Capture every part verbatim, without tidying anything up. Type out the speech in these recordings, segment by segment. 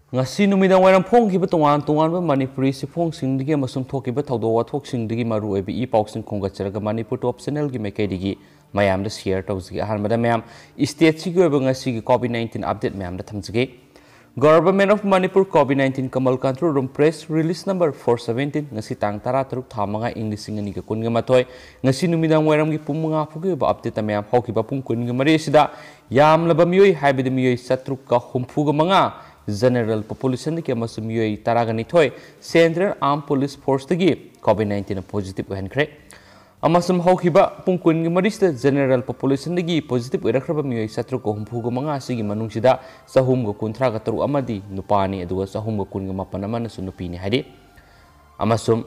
ꯉꯁꯤ ꯅꯨꯃꯤꯗꯥꯡ ꯋꯥꯏꯔꯝ ꯐꯣꯡꯈꯤꯕ ꯇꯣꯉꯥꯟ ꯇꯣꯉꯥꯟꯕ ꯃꯅꯤꯄꯨꯔꯤ ꯆꯦꯐꯣꯡꯁꯤꯡꯗꯒꯤ ꯑꯃꯁꯨꯡ ꯊꯣꯛꯈꯤꯕ ꯊꯧꯗꯣꯛ ꯋꯥꯊꯣꯛꯁꯤꯡꯗꯒꯤ ꯃꯔꯨꯑꯣꯏꯕ ꯏ ꯄꯥꯎꯁꯤꯡ ꯈꯣꯝꯒꯠꯆꯔꯒ ꯃꯅꯤꯄꯨꯔ ꯇꯣꯞ ꯆꯦꯅꯦꯜꯒꯤ ꯃꯥꯏꯀꯩꯗꯒꯤ ꯃꯌꯥꯝꯗ ꯁꯤꯌꯔ ꯇꯧꯖꯒꯦ꯫ ꯑꯍꯥꯟꯕꯗ ꯃꯌꯥꯝ, ꯁ꯭ꯇꯦꯠꯁꯤꯒꯤ ꯑꯣꯏꯕ ꯉꯁꯤꯒꯤ ꯀꯣꯚꯤꯗ ꯅꯥꯏꯟꯇꯤꯟ ꯑꯞꯗꯦꯠ ꯃꯌꯥꯝꯗ ꯊꯝꯖꯒꯦ꯫ Government of Manipur COVID nineteen Kamal Control Room Press Release number four seventeen, ꯉꯁꯤ ꯇꯥꯡ ꯇꯔꯥꯇꯔꯨꯛ, ꯊꯥ ꯃꯉꯥ, ꯏꯪ ꯂꯤꯁꯤꯡ ꯑꯅꯤꯒ ꯀꯨꯟꯒ ꯃꯥꯊꯣꯏ꯫ ꯉꯁꯤ ꯅꯨꯃꯤꯗꯥꯡ ꯋꯥꯏꯔꯝꯒꯤ ꯄꯨꯡ ꯃꯉꯥ ꯐꯥꯎꯒꯤ ꯑꯣꯏꯕ ꯑꯞꯗꯦꯠꯇ ꯃꯌꯥꯝ ꯍꯧꯈꯤꯕ ꯄꯨꯡ ꯀꯨꯟꯒ ꯃꯔꯤ ꯑꯁꯤꯗ ꯌꯥꯝꯂꯕ ꯃꯤꯑꯣꯏ, ꯍꯥꯏꯕꯗꯤ ꯃꯤꯑꯣꯏ ꯆꯥꯇ꯭ꯔꯨꯛꯀ ꯍꯨꯝꯐꯨꯒ ꯃꯉꯥ ꯖꯦꯅꯔꯦꯜ ꯄꯣꯄꯨꯂꯦꯁꯟꯗꯒꯤ ꯑꯃꯁꯨꯡ ꯃꯤꯑꯣꯏ ꯇꯔꯥꯒ ꯅꯤꯊꯣꯏ ꯁꯦꯟꯇ꯭ꯔꯦꯜ ꯑꯥꯔꯝ ꯄꯨꯂꯤꯁ ꯐꯣꯔꯁꯇꯒꯤ ꯀꯣꯚꯤꯗ ꯅꯥꯏꯟꯇꯤꯟ ꯄꯣꯖꯤꯇꯤꯚ ꯑꯣꯏꯍꯟꯈ꯭ꯔꯦ꯫ ꯑꯃꯁꯨꯡ ꯍꯧꯈꯤꯕ ꯄꯨꯡ ꯀꯨꯟꯒ ꯃꯔꯤꯁꯤꯗ ꯖꯦꯅꯔꯦꯜ ꯄꯣꯄꯨꯂꯦꯁꯟꯗꯒꯤ ꯄꯣꯖꯤꯇꯤꯚ ꯑꯣꯏꯔꯛꯈ꯭ꯔꯕ ꯃꯤꯑꯣꯏ ꯆꯥꯇ꯭ꯔꯨꯛꯀ ꯍꯨꯝꯐꯨꯒ ꯃꯉꯥ ꯑꯁꯤꯒꯤ ꯃꯅꯨꯡꯁꯤꯗ ꯆꯍꯨꯝꯒ ꯀꯨꯟꯊ꯭ꯔꯥꯒ ꯇꯔꯨꯛ ꯑꯃꯗꯤ ꯅꯨꯄꯥꯅꯤ, ꯑꯗꯨꯒ ꯆꯍꯨꯝꯒ ꯀꯨꯟꯒ ꯃꯥꯄꯟ ꯑꯃꯅꯁꯨ ꯅꯨꯄꯤꯅꯤ ꯍꯥꯏꯔꯤ꯫ ꯑꯃꯁꯨꯡ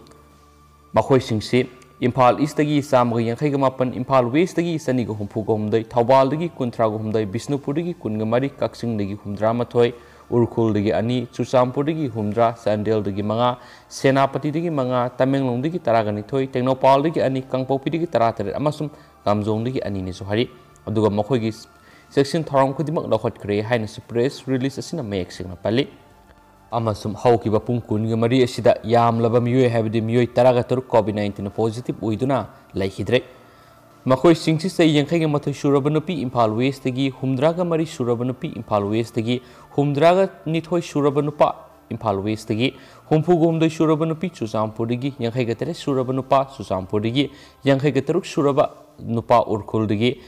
ꯃꯈꯣꯏꯁꯤꯡꯁꯤ ꯏꯝꯐꯥꯜ ꯏꯁꯇꯒꯤ ꯆꯥꯝꯃꯒ ꯌꯥꯡꯈꯩꯒ ꯃꯥꯄꯟ, ꯏꯝꯐꯥꯜ ꯋꯦꯁꯇꯒꯤ ꯆꯅꯤꯒ ꯍꯨꯝꯐꯨꯒ ꯍꯨꯝꯗꯣꯏ, ꯊꯧꯕꯥꯜꯗꯒꯤ ꯀꯨꯟꯊ꯭ꯔꯥꯒ ꯍꯨꯝꯗꯣꯏ, ꯕꯤꯁꯅꯨꯄꯨꯔꯗꯒꯤ ꯀꯨꯟꯒ ꯃꯔꯤ, ꯀꯛꯆꯤꯡꯗꯒꯤ ꯍꯨꯝꯗ꯭ꯔꯥ ꯃꯥꯊꯣꯏ, ꯎꯈ꯭ꯔꯨꯜꯗꯒꯤ ꯑꯅꯤ, ꯆꯨꯔꯆꯥꯟꯄꯨꯔꯗꯒꯤ ꯍꯨꯝꯗ꯭ꯔꯥ, ꯆꯥꯟꯗꯦꯜꯗꯒꯤ ꯃꯉꯥ, ꯁꯦꯅꯥꯄꯇꯤꯗꯒꯤ ꯃꯉꯥ, ꯇꯃꯦꯡꯂꯣꯡꯗꯒꯤ ꯇꯔꯥꯒ ꯅꯤꯊꯣꯏ, ꯇꯦꯡꯅꯧꯄꯥꯜꯗꯒꯤ ꯑꯅꯤ, ꯀꯥꯡꯄꯣꯛꯄꯤꯗꯒꯤ ꯇꯔꯥꯇꯔꯦꯠ ꯑꯃꯁꯨꯡ ꯀꯥꯝꯖꯣꯡꯗꯒꯤ ꯑꯅꯤꯅꯤꯁꯨ ꯍꯥꯏꯔꯤ꯫ ꯑꯗꯨꯒ ꯃꯈꯣꯏꯒꯤ ꯆꯦꯛꯁꯤꯟ ꯊꯧꯔꯥꯡ ꯈꯨꯗꯤꯡꯃꯛ ꯂꯧꯈꯠꯈ꯭ꯔꯦ ꯍꯥꯏꯅꯁꯨ ꯄ꯭ꯔꯦꯁ ꯔꯤꯂꯤꯖ ꯑꯁꯤꯅ ꯃꯌꯦꯛ ꯁꯦꯡꯅ ꯄꯜꯂꯤ꯫ ꯑꯃꯁꯨꯡ ꯍꯧꯈꯤꯕ ꯄꯨꯡ ꯀꯨꯟꯒ ꯃꯔꯤ ꯑꯁꯤꯗ ꯌꯥꯝꯂꯕ ꯃꯤꯑꯣꯏ, ꯍꯥꯏꯕꯗꯤ ꯃꯤꯑꯣꯏ ꯇꯔꯥꯒ ꯇꯔꯨꯛ ꯀꯣꯚꯤꯗ ꯅꯥꯏꯟꯇꯤꯟ ꯄꯣꯖꯤꯇꯤꯚ ꯑꯣꯏꯗꯨꯅ ꯂꯩꯈꯤꯗ꯭ꯔꯦ꯫ ꯃꯈꯣꯏꯁꯤꯡꯁꯤ ꯆꯍꯤ ꯌꯥꯡꯈꯩꯒ ꯃꯥꯊꯣꯏ ꯁꯨꯔꯕ ꯅꯨꯄꯤ ꯏꯝꯐꯥꯜ ꯋꯦꯁꯇꯒꯤ, ꯍꯨꯝꯗ꯭ꯔꯥꯒ ꯃꯔꯤ ꯁꯨꯔꯕ ꯅꯨꯄꯤ ꯏꯝꯐꯥꯜ ꯋꯦꯁꯇꯒꯤ, ꯍꯨꯝꯗ꯭ꯔꯥꯒ ꯅꯤꯊꯣꯏ ꯁꯨꯔꯕ ꯅꯨꯄꯥ ꯏꯝꯐꯥꯜ ꯋꯦꯁꯇꯒꯤ, ꯍꯨꯝꯐꯨꯒ ꯍꯨꯝꯗꯣꯏ ꯁꯨꯔꯕ ꯅꯨꯄꯤ ꯆꯨꯔꯆꯥꯟꯄꯨꯔꯗꯒꯤ, ꯌꯥꯡꯈꯩꯒ ꯇꯔꯦꯠ ꯁꯨꯔꯕ ꯅꯨꯄꯥ ꯆꯨꯔꯆꯥꯟꯄꯨꯔꯗꯒꯤ, ꯌꯥꯡꯈꯩꯒ ꯇꯔꯨꯛ ꯁꯨꯔꯕ ꯅꯨꯄꯥ ꯎꯈ꯭ꯔꯨꯜꯗꯒꯤ,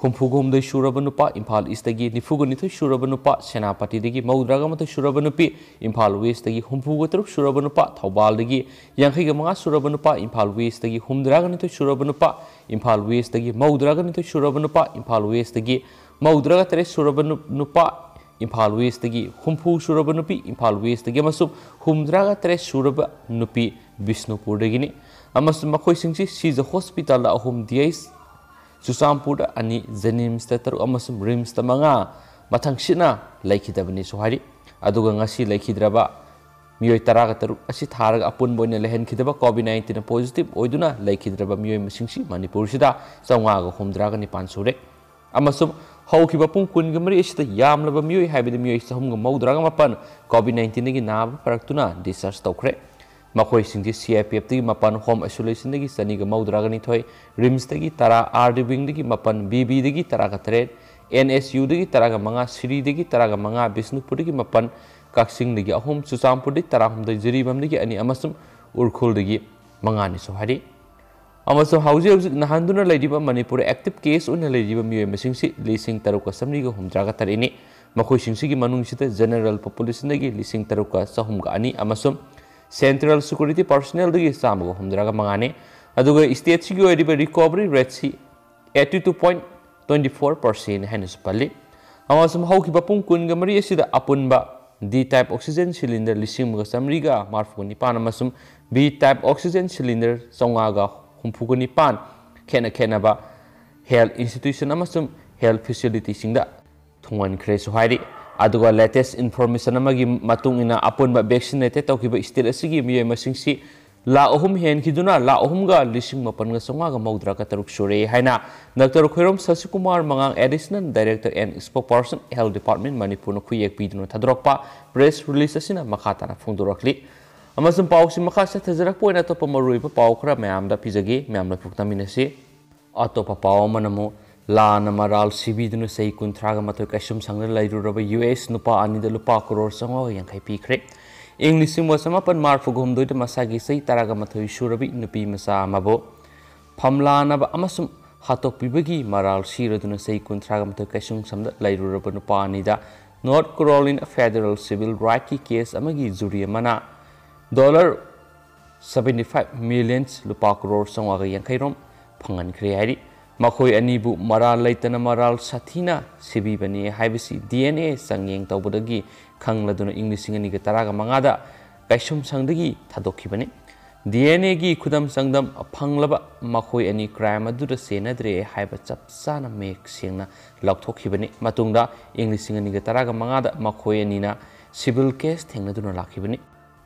ꯍꯨꯝꯐꯨꯒ ꯍꯨꯝꯗꯣꯏ ꯁꯨꯔꯕ ꯅꯨꯄꯥ ꯏꯝꯐꯥꯜ ꯏꯁꯇꯒꯤ, ꯅꯤꯐꯨꯒ ꯅꯤꯊꯣꯏ ꯁꯨꯔꯕ ꯅꯨꯄꯥ ꯁꯦꯅꯥꯄꯇꯤꯗꯒꯤ, ꯃꯧꯗ꯭ꯔꯥꯒ ꯃꯥꯊꯣꯏ ꯁꯨꯔꯕ ꯅꯨꯄꯤ ꯏꯝꯐꯥꯜ ꯋꯦꯁꯇꯒꯤ, ꯍꯨꯝꯐꯨꯒ ꯇꯔꯨꯛ ꯁꯨꯔꯕ ꯅꯨꯄꯥ ꯊꯧꯕꯥꯜꯗꯒꯤ, ꯌꯥꯡꯈꯩꯒ ꯃꯉꯥ ꯁꯨꯔꯕ ꯅꯨꯄꯥ ꯏꯝꯐꯥꯜ ꯋꯦꯁꯇꯒꯤ, ꯍꯨꯝꯗ꯭ꯔꯥꯒ ꯅꯤꯊꯣꯏ ꯁꯨꯔꯕ ꯅꯨꯄꯥ ꯏꯝꯐꯥꯜ ꯋꯦꯁꯇꯒꯤ, ꯃꯧꯗ꯭ꯔꯥꯒ ꯅꯤꯊꯣꯏ ꯁꯨꯔꯕ ꯅꯨꯄꯥ ꯏꯝꯐꯥꯜ ꯋꯦꯁꯇꯒꯤ, ꯃꯧꯗ꯭ꯔꯥꯒ ꯇꯔꯦꯠ ꯁꯨꯔꯕ ꯅꯨ-, ꯅꯨꯄꯥ ꯏꯝꯐꯥꯜ ꯋꯦꯁꯇꯒꯤ, ꯍꯨꯝꯐꯨ ꯁꯨꯔꯕ ꯅꯨꯄꯤ ꯏꯝꯐꯥꯜ ꯋꯦꯁꯇꯒꯤ ꯑꯃꯁꯨꯡ ꯍꯨꯝꯗ꯭ꯔꯥꯒ ꯇꯔꯦꯠ ꯁꯨꯔꯕ ꯅꯨꯄꯤ ꯕꯤꯁꯅꯨꯄꯨꯔꯗꯒꯤꯅꯤ꯫ ꯑꯃꯁꯨꯡ ꯃꯈꯣꯏꯁꯤꯡꯁꯤ ꯁꯤꯖ ꯍꯣꯁꯄꯤꯇꯥꯜꯗ ꯑꯍꯨꯝ, ꯗꯤ ꯑꯩꯆ ꯆꯨꯔꯆꯥꯟꯄꯨꯔꯗ ꯑꯅꯤ, ꯖꯦꯅꯤꯝꯁꯇ ꯇꯔꯨꯛ ꯑꯃꯁꯨꯡ ꯔꯤꯝꯁꯇ ꯃꯉꯥ ꯃꯊꯪꯁꯤꯠꯅ ꯂꯩꯈꯤꯗꯕꯅꯤꯁꯨ ꯍꯥꯏꯔꯤ꯫ ꯑꯗꯨꯒ ꯉꯁꯤ ꯂꯩꯈꯤꯗ꯭ꯔꯕ ꯃꯤꯑꯣꯏ ꯇꯔꯥꯒ ꯇꯔꯨꯛ ꯑꯁꯤ ꯊꯥꯔꯒ ꯑꯄꯨꯟꯕ ꯑꯣꯏꯅ ꯂꯩꯍꯟꯈꯤꯗꯕ ꯀꯣꯚꯤꯗ ꯅꯥꯏꯟꯇꯤꯟ ꯄꯣꯖꯤꯇꯤꯚ ꯑꯣꯏꯗꯨꯅ ꯂꯩꯈꯤꯗ꯭ꯔꯕ ꯃꯤꯑꯣꯏ ꯃꯁꯤꯡꯁꯤ ꯃꯅꯤꯄꯨꯔꯁꯤꯗ ꯆꯥꯝꯃꯉꯥꯒ ꯍꯨꯝꯗ꯭ꯔꯥꯒ ꯅꯤꯄꯥꯟ ꯁꯨꯔꯦ꯫ ꯑꯃꯁꯨꯡ ꯍꯧꯈꯤꯕ ꯄꯨꯡ ꯀꯨꯟꯒ ꯃꯔꯤ ꯑꯁꯤꯗ ꯌꯥꯝꯂꯕ ꯃꯤꯑꯣꯏ ꯍꯥꯏꯕꯗꯤ ꯃꯤꯑꯣꯏ ꯆꯍꯨꯝꯒ ꯃꯧꯗ꯭ꯔꯥꯒ ꯃꯥꯄꯟ COVID nineteenꯗꯒꯤ ꯅꯥꯕ ꯐꯔꯛꯇꯨꯅ discharge ꯇꯧꯈ꯭ꯔꯦ꯫ ꯃꯈꯣꯏꯁꯤꯡꯗꯤ CIPFꯇꯒꯤ ꯃꯥꯄꯟ, home isolationꯗꯒꯤ ꯆꯅꯤꯒ ꯃꯧꯗ꯭ꯔꯥꯒ ꯅꯤꯊꯣꯏ, RIMSꯇꯒꯤ ꯇꯔꯥ, RD wingꯗꯒꯤ ꯃꯥꯄꯟ, BBꯗꯒꯤ ꯇꯔꯥꯒ ꯇꯔꯦꯠ, NSUꯗꯒꯤ ꯇꯔꯥꯒ ꯃꯉꯥ, ꯁꯤꯔꯤꯗꯒꯤ ꯇꯔꯥꯒ ꯃꯉꯥ, ꯕꯤꯁꯅꯨꯄꯨꯔꯗꯒꯤ ꯃꯥꯄꯟ, ꯀꯛꯆꯤꯡꯗꯒꯤ ꯑꯍꯨꯝ, ꯆꯨꯔꯆꯥꯟꯄꯨꯔꯗꯒꯤ ꯇꯔꯥꯍꯨꯝꯗꯣꯏ, ꯖꯤꯔꯤꯕꯥꯝꯗꯒꯤ ꯑꯅꯤ ꯑꯃꯁꯨꯡ ꯎꯔꯈꯨꯜꯗꯒꯤ ꯃꯉꯥꯅꯤꯁꯨ ꯍꯥꯏꯔꯤ꯫ ꯑꯃꯁꯨꯡ ꯍꯧꯖꯤꯛ ꯍꯧꯖꯤꯛ ꯅꯥꯍꯟꯗꯨꯅ ꯂꯩꯔꯤꯕ ꯃꯅꯤꯄꯨꯔꯗ active case ꯑꯣꯏꯅ ꯂꯩꯔꯤꯕ ꯃꯤꯑꯣꯏ ꯃꯁꯤꯡꯁꯤ ꯂꯤꯁꯤꯡ ꯇꯔꯨꯛꯀ ꯆꯥꯃꯔꯤꯒ ꯍꯨꯝꯗ꯭ꯔꯥꯒ ꯇꯔꯦꯠꯅꯤ꯫ ꯃꯈꯣꯏꯁꯤꯡꯁꯤꯒꯤ ꯃꯅꯨꯡꯁꯤꯗ general populationꯗꯒꯤ ꯂꯤꯁꯤꯡ ꯇꯔꯨꯛꯀ ꯆꯍꯨꯝꯒ ꯑꯅꯤ ꯑꯃꯁꯨꯡ central security personnelꯗꯒꯤ ꯆꯥꯝꯃꯒ ꯍꯨꯝꯗ꯭ꯔꯥꯒ ꯃꯉꯥꯅꯤ꯫ ꯑꯗꯨꯒ stateꯁꯤꯒꯤ ꯑꯣꯏꯔꯤꯕ recovery rateꯁꯤ eighty two point twenty four percent ꯍꯥꯏꯅꯁꯨ ꯄꯜꯂꯤ꯫ ꯑꯃꯁꯨꯡ ꯍꯧꯈꯤꯕ ꯄꯨꯡ ꯀꯨꯟꯒ ꯃꯔꯤ ꯑꯁꯤꯗ ꯑꯄꯨꯟꯕ D type oxygen cylinder ꯂꯤꯁꯤꯡ ꯑꯃꯒ ꯆꯥꯃꯔꯤꯒ ꯃꯔꯤꯐꯨꯒ ꯅꯤꯄꯥꯟ ꯑꯃꯁꯨꯡ B type oxygen cylinder ꯆꯥꯝꯃꯉꯥꯒ ꯍꯨꯝꯐꯨꯒ ꯅꯤꯄꯥꯟ ꯈꯦꯠꯅ ꯈꯦꯠꯅꯕ health institution ꯑꯃꯁꯨꯡ health facilityꯁꯤꯡꯗ ꯊꯨꯡꯍꯟꯈ꯭ꯔꯦꯁꯨ ꯍꯥꯏꯔꯤ꯫ ꯑꯗꯨꯒ latest information ꯑꯃꯒꯤ ꯃꯇꯨꯡ ꯏꯟꯅ ꯑꯄꯨꯟꯕ vaccinated ꯇꯧꯈꯤꯕ state ꯑꯁꯤꯒꯤ ꯃꯤꯑꯣꯏ ꯃꯁꯤꯡꯁꯤ ꯂꯥꯈ ꯑꯍꯨꯝ ꯍꯦꯟꯈꯤꯗꯨꯅ ꯂꯥꯈ ꯑꯍꯨꯝꯒ ꯂꯤꯁꯤꯡ ꯃꯥꯄꯟꯒ ꯆꯥꯝꯃꯉꯥꯒ ꯃꯧꯗ꯭ꯔꯥꯒ ꯇꯔꯨꯛ ꯁꯨꯔꯦ ꯍꯥꯏꯅ Doctor Khoirom ꯁꯁꯤꯀꯨꯃꯥꯔ ꯃꯉꯥꯡ, Additional Director and Spokesperson, Health Department, ꯃꯅꯤꯄꯨꯔꯅ ꯈꯨꯌꯦꯛ ꯄꯤꯗꯨꯅ ꯊꯥꯗꯣꯔꯛꯄ press release ꯑꯁꯤꯅ ꯃꯈꯥ ꯇꯥꯅ ꯐꯣꯡꯗꯣꯔꯛꯂꯤ꯫ ꯑꯃꯁꯨꯡ ꯄꯥꯎꯁꯤ ꯃꯈꯥ ꯆꯠꯊꯖꯔꯛꯄ ꯑꯣꯏꯅ ꯑꯇꯣꯞꯄ ꯃꯔꯨꯑꯣꯏꯕ ꯄꯥꯎ ꯈꯔ ꯃꯌꯥꯝꯗ ꯄꯤꯖꯒꯦ, ꯃꯌꯥꯝ ꯂꯣꯏꯅ ꯇꯥꯃꯤꯟꯅꯁꯤ꯫ ꯑꯇꯣꯞꯄ ꯄꯥꯎ ꯑꯃꯅ ꯑꯃꯨꯛ ꯂꯥꯟꯅ ꯃꯔꯥꯜ ꯁꯤꯕꯤꯗꯨꯅ ꯆꯍꯤ ꯀꯨꯟꯊ꯭ꯔꯥꯒ ꯃꯥꯊꯣꯏ ꯀꯩꯁꯨꯝ ꯁꯪꯗ ꯂꯩꯔꯨꯔꯕ US ꯅꯨꯄꯥ ꯑꯅꯤꯗ ꯂꯨꯄꯥ ꯀꯔꯣꯔ ꯆꯥꯝꯃꯉꯥꯒ ꯌꯥꯡꯈꯩ ꯄꯤꯈ꯭ꯔꯦ꯫ ꯏꯪ ꯂꯤꯁꯤꯡ ꯑꯃꯒ ꯆꯃꯥꯄꯟ ꯃꯔꯤꯐꯨꯒ ꯍꯨꯝꯗꯣꯏꯗ ꯃꯁꯥꯒꯤ ꯆꯍꯤ ꯇꯔꯥꯒ ꯃꯥꯊꯣꯏ ꯁꯨꯔꯕꯤ ꯅꯨꯄꯤ ꯃꯆꯥ ꯑꯃꯕꯨ ꯐꯝꯂꯥꯅꯕ ꯑꯃꯁꯨꯡ ꯍꯥꯠꯇꯣꯛꯄꯤꯕꯒꯤ ꯃꯔꯥꯜ ꯁꯤꯔꯗꯨꯅ ꯆꯍꯤ ꯀꯨꯟꯊ꯭ꯔꯥꯒ ꯃꯥꯊꯣꯏ ꯀꯩꯁꯨꯝ ꯁꯪꯗ ꯂꯩꯔꯨꯔꯕ ꯅꯨꯄꯥ ꯑꯅꯤꯗ North Carolina federal civil rightꯀꯤ case ꯑꯃꯒꯤ jury ꯑꯃꯅ dollar seventy five million, ꯂꯨꯄꯥ ꯀꯔꯣꯔ ꯆꯥꯝꯃꯉꯥꯒ ꯌꯥꯡꯈꯩ ꯔꯣꯝ ꯐꯪꯍꯟꯈ꯭ꯔꯦ ꯍꯥꯏꯔꯤ꯫ ꯃꯈꯣꯏ ꯑꯅꯤꯕꯨ ꯃꯔꯥꯜ ꯂꯩꯇꯅ ꯃꯔꯥꯜ ꯁꯥꯊꯤꯅ ꯁꯤꯕꯤꯕꯅꯤ ꯍꯥꯏꯕꯁꯤ DNA ꯆꯥꯡꯌꯦꯡ ꯇꯧꯕꯗꯒꯤ ꯈꯪꯂꯗꯨꯅ ꯏꯪ ꯂꯤꯁꯤꯡ ꯑꯅꯤꯒ ꯇꯔꯥꯒ ꯃꯉꯥꯗ ꯀꯩꯁꯨꯝꯁꯪꯗꯒꯤ ꯊꯥꯗꯣꯛꯈꯤꯕꯅꯤ꯫ DNAꯒꯤ ꯈꯨꯗꯝ ꯆꯥꯡꯗꯝ ꯐꯪꯂꯕ ꯃꯈꯣꯏ ꯑꯅꯤ crime ꯑꯗꯨꯗ ꯆꯦꯟꯅꯗ꯭ꯔꯦ ꯍꯥꯏꯕ ꯆꯞ ꯆꯥꯅ ꯃꯌꯦꯛ ꯁꯦꯡꯅ ꯂꯥꯎꯊꯣꯛꯈꯤꯕꯅꯤ꯫ ꯃꯇꯨꯡꯗ ꯏꯪ ꯂꯤꯁꯤꯡ ꯑꯅꯤꯒ ꯇꯔꯥꯒ ꯃꯉꯥꯗ ꯃꯈꯣꯏ ꯑꯅꯤꯅ civil case ꯊꯦꯡꯅꯗꯨꯅ ꯂꯥꯛꯈꯤꯕꯅꯤ꯫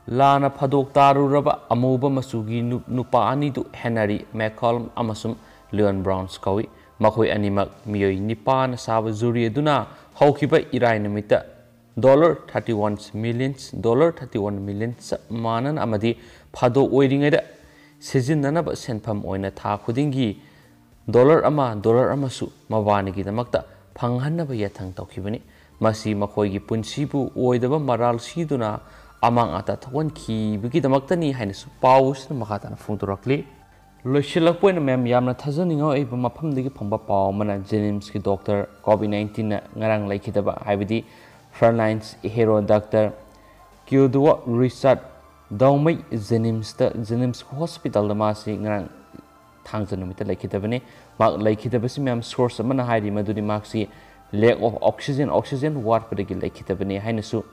ꯂꯥꯟꯅ ꯐꯥꯗꯣꯛ ꯇꯥꯔꯨꯔꯕ ꯑꯃꯨꯕ ꯃꯆꯨꯒꯤ ꯅꯨ-, ꯅꯨꯄꯥ ꯑꯅꯤꯗꯨ Henry McCollum ꯑꯃꯁꯨꯡ Leon Browns ꯀꯧꯏ꯫ ꯃꯈꯣꯏ ꯑꯅꯤꯃꯛ ꯃꯤꯑꯣꯏ ꯅꯤꯄꯥꯟꯅ ꯁꯥꯕ ꯖꯨꯔꯤ ꯑꯗꯨꯅ ꯍꯧꯈꯤꯕ ꯏꯔꯥꯏ ꯅꯨꯃꯤꯠꯇ dollar thirty one million, dollar thirty one million ꯆꯞ ꯃꯥꯟꯅꯅ ꯑꯃꯗꯤ ꯐꯥꯗꯣꯛ ꯑꯣꯏꯔꯤꯉꯩꯗ ꯁꯤꯖꯤꯟꯅꯅꯕ ꯁꯦꯟꯐꯝ ꯑꯣꯏꯅ ꯊꯥ ꯈꯨꯗꯤꯡꯒꯤ ꯗꯣꯂꯔ ꯑꯃ, ꯗꯣꯂꯔ ꯑꯃꯁꯨ ꯃꯕꯥꯅꯤꯒꯤꯗꯃꯛꯇ ꯐꯪꯍꯟꯅꯕ ꯌꯥꯊꯪ ꯇꯧꯈꯤꯕꯅꯤ꯫ ꯃꯁꯤ ꯃꯈꯣꯏꯒꯤ ꯄꯨꯟꯁꯤꯕꯨ ꯑꯣꯏꯗꯕ ꯃꯔꯥꯜ ꯁꯤꯗꯨꯅ ꯑꯃꯥꯡ ꯑꯇꯥ ꯊꯣꯛꯍꯟꯈꯤꯕꯒꯤꯗꯃꯛꯇꯅꯤ ꯍꯥꯏꯅꯁꯨ ꯄꯥꯎ ꯑꯁꯤꯅ ꯃꯈꯥ ꯇꯥꯅ ꯐꯣꯡꯗꯣꯔꯛꯂꯤ꯫ ꯂꯣꯏꯁꯤꯜꯂꯛꯄ ꯑꯣꯏꯅ ꯃꯌꯥꯝ ꯌꯥꯝꯅ ꯊꯥꯖꯅꯤꯡꯉꯥꯏ ꯑꯣꯏꯕ ꯃꯐꯝꯗꯒꯤ ꯐꯪꯕ ꯄꯥꯎ ꯑꯃꯅ JNIMSꯀꯤ ꯗꯣꯛꯇꯔ COVID nineteenꯅ ꯉꯔꯥꯡ ꯂꯩꯈꯤꯗꯕ, ꯍꯥꯏꯕꯗꯤ frontline hero ꯗꯥꯛꯇꯔ ꯀ꯭ꯌꯨꯗꯨꯋꯥ ꯔꯤꯆꯥꯔꯗ ꯗꯥꯎꯃꯩ JNIMSꯇ, JNIMS ꯍꯣꯁꯄꯤꯇꯥꯜꯗ ꯃꯥꯁꯤ ꯉꯔꯥꯡ ꯊꯥꯡꯖ ꯅꯨꯃꯤꯠꯇ ꯂꯩꯈꯤꯗꯕꯅꯤ꯫ ꯃꯍꯥꯛ ꯂꯩꯈꯤꯗꯕꯁꯤ ꯃꯌꯥꯝ source ꯑꯃꯅ ꯍꯥꯏꯔꯤ ꯃꯗꯨꯗꯤ ꯃꯍꯥꯛꯁꯤ lack of oxygen, oxygen ꯋꯥꯠꯄꯗꯒꯤ ꯂꯩꯈꯤꯗꯕꯅꯤ ꯍꯥꯏꯅꯁꯨ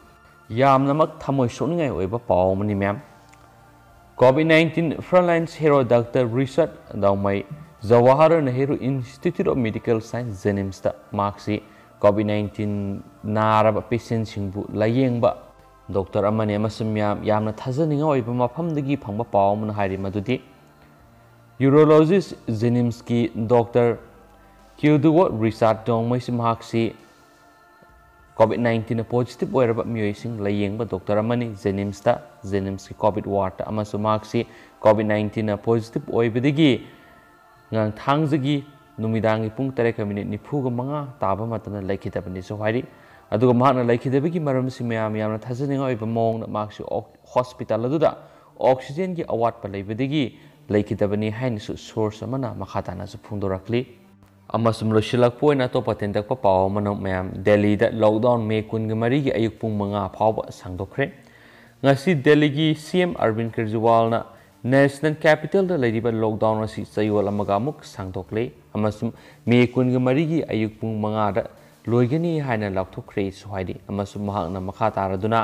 ꯌꯥꯝꯅꯃꯛ ꯊꯃꯣꯏ ꯁꯣꯛꯅꯤꯡꯉꯥꯏ ꯑꯣꯏꯕ ꯄꯥꯎ ꯑꯃꯅꯤ ꯃꯌꯥꯝ꯫ COVID nineteen frontline hero doctor Richard Daomei, Jawahar Nehru Institute of Medical Science, JNIMSꯇ ꯃꯍꯥꯛꯁꯤ COVID nineteen ꯅꯥꯔꯕ patientꯁꯤꯡꯕꯨ ꯂꯥꯌꯦꯡꯕ ꯗꯣꯛꯇꯔ ꯑꯃꯅꯤ ꯑꯃꯁꯨꯡ ꯃꯤꯌꯥꯝ ꯌꯥꯝꯅ ꯊꯥꯖꯅꯤꯡꯉꯥꯏ ꯑꯣꯏꯕ ꯃꯐꯝꯗꯒꯤ ꯐꯪꯕ ꯄꯥꯎ ꯑꯃꯅ ꯍꯥꯏꯔꯤ ꯃꯗꯨꯗꯤ urologist JNIMSꯀꯤ ꯗꯣꯛꯇꯔ ꯀ꯭ꯌꯨꯗꯨꯋꯣ ꯔꯤꯆꯥꯔꯗ ꯗꯥꯎꯃꯩꯁꯤ ꯃꯍꯥꯛꯁꯤ COVID nineteenꯅ positive ꯑꯣꯏꯔꯕ ꯃꯤꯑꯣꯏꯁꯤꯡ ꯂꯥꯌꯦꯡꯕ ꯗꯣꯛꯇꯔ ꯑꯃꯅꯤ JNIMSꯇ, JNIMSꯀꯤ COVID wardꯇ, ꯑꯃꯁꯨꯡ ꯃꯍꯥꯛꯁꯤ COVID nineteenꯅ positive ꯑꯣꯏꯕꯗꯒꯤ ꯉꯔꯥꯡ ꯊꯥꯡꯖꯒꯤ ꯅꯨꯃꯤꯗꯥꯡꯒꯤ ꯄꯨꯡ ꯇꯔꯦꯠꯀ ꯃꯤꯅꯤꯠ ꯅꯤꯐꯨꯒ ꯃꯉꯥ ꯇꯥꯕ ꯃꯇꯝꯗ ꯂꯩꯈꯤꯗꯕꯅꯤꯁꯨ ꯍꯥꯏꯔꯤ꯫ ꯑꯗꯨꯒ ꯃꯍꯥꯛꯅ ꯂꯩꯈꯤꯗꯕꯒꯤ ꯃꯔꯝꯁꯤ ꯃꯌꯥꯝ ꯌꯥꯝꯅ ꯊꯥꯖꯅꯤꯡꯉꯥꯏ ꯑꯣꯏꯕ ꯃꯑꯣꯡꯗ ꯃꯍꯥꯛꯁꯤ ꯑꯣꯛ-, ꯍꯣꯁꯄꯤꯇꯥꯜ ꯑꯗꯨꯗ ꯑꯣꯛꯁꯤꯖꯦꯟꯒꯤ ꯑꯋꯥꯠꯄ ꯂꯩꯕꯗꯒꯤ ꯂꯩꯈꯤꯗꯕꯅꯤ ꯍꯥꯏꯅꯁꯨ source ꯑꯃꯅ ꯃꯈꯥ ꯇꯥꯅꯁꯨ ꯐꯣꯡꯗꯣꯔꯛꯂꯤ꯫ ꯑꯃꯁꯨꯡ ꯂꯣꯏꯁꯤꯜꯂꯛꯄ ꯑꯣꯏꯅ ꯑꯇꯣꯞꯄ ꯇꯦꯟꯇꯛꯄ ꯄꯥꯎ ꯑꯃꯅ ꯃꯌꯥꯝ ꯗꯦꯜꯂꯤꯗ lockdown May ꯀꯨꯟꯒ ꯃꯔꯤꯒꯤ ꯑꯌꯨꯛ ꯄꯨꯡ ꯃꯉꯥ ꯐꯥꯎꯕ ꯁꯥꯡꯗꯣꯛꯈ꯭ꯔꯦ꯫ ꯉꯁꯤ ꯗꯦꯜꯂꯤꯒꯤ CM ꯑꯔꯕꯤꯟ ꯀꯦꯖ꯭ꯔꯤꯋꯥꯜꯅ national capitalꯗ ꯂꯩꯔꯤꯕ lockdown ꯑꯁꯤ ꯆꯌꯣꯜ ꯑꯃꯒ ꯑꯃꯨꯛ ꯁꯥꯡꯗꯣꯛꯂꯦ ꯑꯃꯁꯨꯡ May ꯀꯨꯟꯒ ꯃꯔꯤꯒꯤ ꯑꯌꯨꯛ ꯄꯨꯡ ꯃꯉꯥꯗ ꯂꯣꯏꯒꯅꯤ ꯍꯥꯏꯅ ꯂꯥꯎꯊꯣꯛꯈ꯭ꯔꯦꯁꯨ ꯍꯥꯏꯔꯤ꯫ ꯑꯃꯁꯨꯡ ꯃꯍꯥꯛꯅ ꯃꯈꯥ ꯇꯥꯔꯗꯨꯅ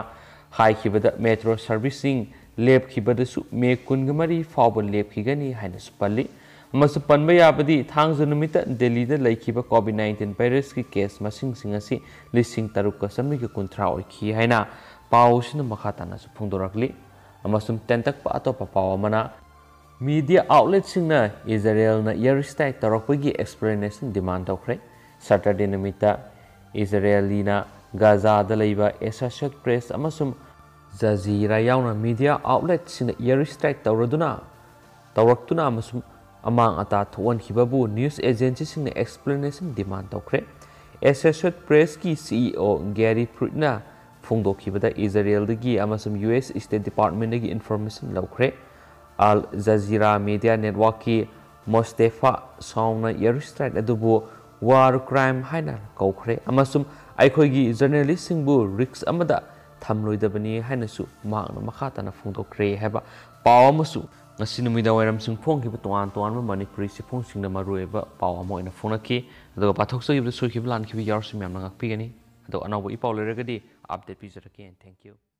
ꯍꯥꯏꯈꯤꯕꯗ metro serviceꯁꯤꯡ ꯂꯦꯞꯈꯤꯕꯗꯁꯨ May ꯀꯨꯟꯒ ꯃꯔꯤ ꯐꯥꯎꯕ ꯂꯦꯞꯈꯤꯒꯅꯤ ꯍꯥꯏꯅꯁꯨ ꯄꯜꯂꯤ꯫ ꯑꯃꯁꯨꯡ ꯄꯟꯕ ꯌꯥꯕꯗꯤ ꯊꯥꯡꯖ ꯅꯨꯃꯤꯠꯇ ꯗꯦꯜꯂꯤꯗ ꯂꯩꯈꯤꯕ COVID nineteen virusꯀꯤ case ꯃꯁꯤꯡꯁꯤꯡ ꯑꯁꯤ ꯂꯤꯁꯤꯡ ꯇꯔꯨꯛꯀ ꯆꯥꯃꯔꯤꯒ ꯀꯨꯟꯊ꯭ꯔꯥ ꯑꯣꯏꯈꯤ ꯍꯥꯏꯅ ꯄꯥꯎ ꯑꯁꯤꯅ ꯃꯈꯥ ꯇꯥꯅꯁꯨ ꯐꯣꯡꯗꯣꯔꯛꯂꯤ꯫ ꯑꯃꯁꯨꯡ ꯇꯦꯟꯇꯛꯄ ꯑꯇꯣꯞꯄ ꯄꯥꯎ ꯑꯃꯅ Media outletꯁꯤꯡꯅ ꯏꯖꯔꯦꯜꯅ air strike ꯇꯧꯔꯛꯄꯒꯤ explanation demand ꯇꯧꯈ꯭ꯔꯦ꯫ Saturday ꯅꯨꯃꯤꯠꯇ ꯏꯖꯔꯦꯂꯤꯅ ꯒꯥꯖꯥꯗ ꯂꯩꯕ Associated Press ꯑꯃꯁꯨꯡ ꯖꯖꯤꯔꯥ ꯌꯥꯎꯅ media outletꯁꯤꯡꯅ air strike ꯇꯧꯔꯗꯨꯅ, ꯇꯧꯔꯛꯇꯨꯅ ꯑꯃꯁꯨꯡ ꯑꯃꯥꯡ ꯑꯇꯥ ꯊꯣꯛꯍꯟꯈꯤꯕꯕꯨ news agencyꯁꯤꯡꯅ explanation demand ꯇꯧꯈ꯭ꯔꯦ꯫ Associated Pressꯀꯤ CEO Gary Pruittꯅ ꯐꯣꯡꯗꯣꯛꯈꯤꯕꯗ ꯏꯖꯔꯦꯜꯗꯒꯤ ꯑꯃꯁꯨꯡ US State Departmentꯗꯒꯤ information ꯂꯧꯈ꯭ꯔꯦ꯫ Al Jazeera Media Networkꯀꯤ ꯃꯣꯁꯇꯦꯐꯥ ꯁꯥꯎꯅ air strike ꯑꯗꯨꯕꯨ war crime ꯍꯥꯏꯅ ꯀꯧꯈ꯭ꯔꯦ ꯑꯃꯁꯨꯡ ꯑꯩꯈꯣꯏꯒꯤ journalistꯁꯤꯡꯕꯨ risk ꯑꯃꯗ ꯊꯝꯂꯣꯏꯗꯕꯅꯤ ꯍꯥꯏꯅꯁꯨ ꯃꯍꯥꯛꯅ ꯃꯈꯥ ꯇꯥꯅ ꯐꯣꯡꯗꯣꯛꯈ꯭ꯔꯦ ꯍꯥꯏꯕ ꯄꯥꯎ ꯑꯃꯁꯨ ꯉꯁꯤ ꯅꯨꯃꯤꯗꯥꯡ ꯋꯥꯏꯔꯝꯁꯤꯡ ꯐꯣꯡꯈꯤꯕ ꯇꯣꯉꯥꯟ ꯇꯣꯉꯥꯟꯕ ꯃꯅꯤꯄꯨꯔꯤ ꯆꯦꯐꯣꯡꯁꯤꯡꯗ ꯃꯔꯨꯑꯣꯏꯕ ꯄꯥꯎ ꯑꯃ ꯑꯣꯏꯅ ꯐꯣꯡꯂꯛꯈꯤ꯫ ꯑꯗꯨꯒ ꯄꯥꯊꯣꯛꯆꯈꯤꯕꯗ ꯁꯣꯏꯈꯤꯕ ꯂꯥꯟꯈꯤꯕ ꯌꯥꯎꯔꯁꯨ ꯃꯌꯥꯝꯅ ꯉꯥꯛꯄꯤꯒꯅꯤ꯫ ꯑꯗꯣ ꯑꯅꯧꯕ ꯏꯄꯥꯎ ꯂꯩꯔꯒꯗꯤ update ꯄꯤꯖꯔꯛꯀꯦ꯫ And thank you꯫